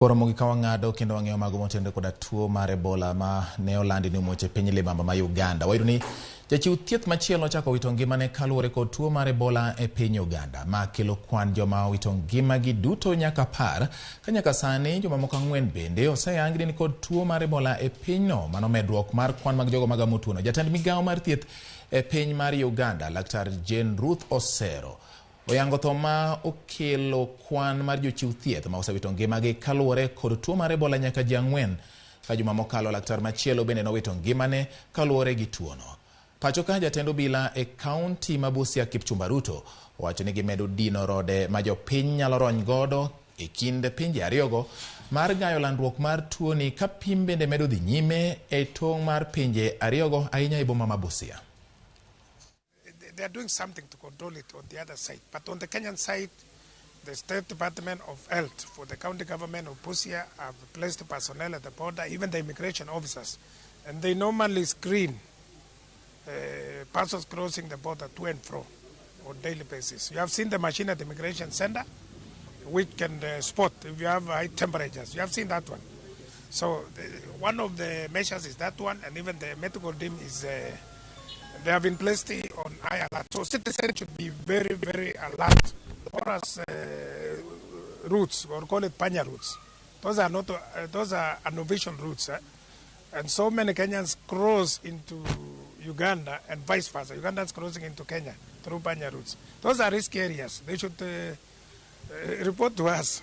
Koro mogik ka wang'ado kendo wang'eyo mago motenore koda tuo mar Ebola ma ne olandi ni omuoch e piny libamba ma Uganda. Wayudo ni jachiw thieth machielo ochako wito ngimane kaluwore kod tuo mar Ebola e piny Uganda. Ma kelo kwan joma owito ngimagi duto nyaka 10 ka nyaka sani jomamoko 4 bende oseyangi ni nikod tuo mar Ebola e pinyno. Mano medruok mar kwan mag jogo magamo tuono. Jatend migawo mar thieth e piny mar Uganda, Laktar Jane Ruth Osero, oyango tho ma okelo kwan mar jochiw thieth ma osewito ngimagi kaluwore kod tuo mar Ebola nyaka ji 4. Ka juma mokalo laktar machielo bende nowito ngimane kaluwore gi tuono. Pacho ka jatend obila e kaunti ma Busia Kipchumba Ruto owacho ni gimedo dino rode ma jopiny nyalo rony godo e kind pinje ariyogo mar gayo landruok mar tuoni ka pim bende medo dhi nyime e tong' mar pinje ariyogo ahinya e boma ma Busia. They are doing something to control it on the other side. But on the Kenyan side, the State Department of Health for the county government of Busia have placed personnel at the border, even the immigration officers. And they normally screen persons crossing the border to and fro on daily basis. You have seen the machine at the immigration center, which can spot if you have high temperatures. You have seen that one. So one of the measures is that one, and even the medical team is... They have been placed on high alert. So citizens should be very, very alert. Porous routes, or call it panya routes. Those are not, those are unofficial routes. And so many Kenyans cross into Uganda and vice versa. Ugandans crossing into Kenya through panya routes. Those are risky areas. They should report to us.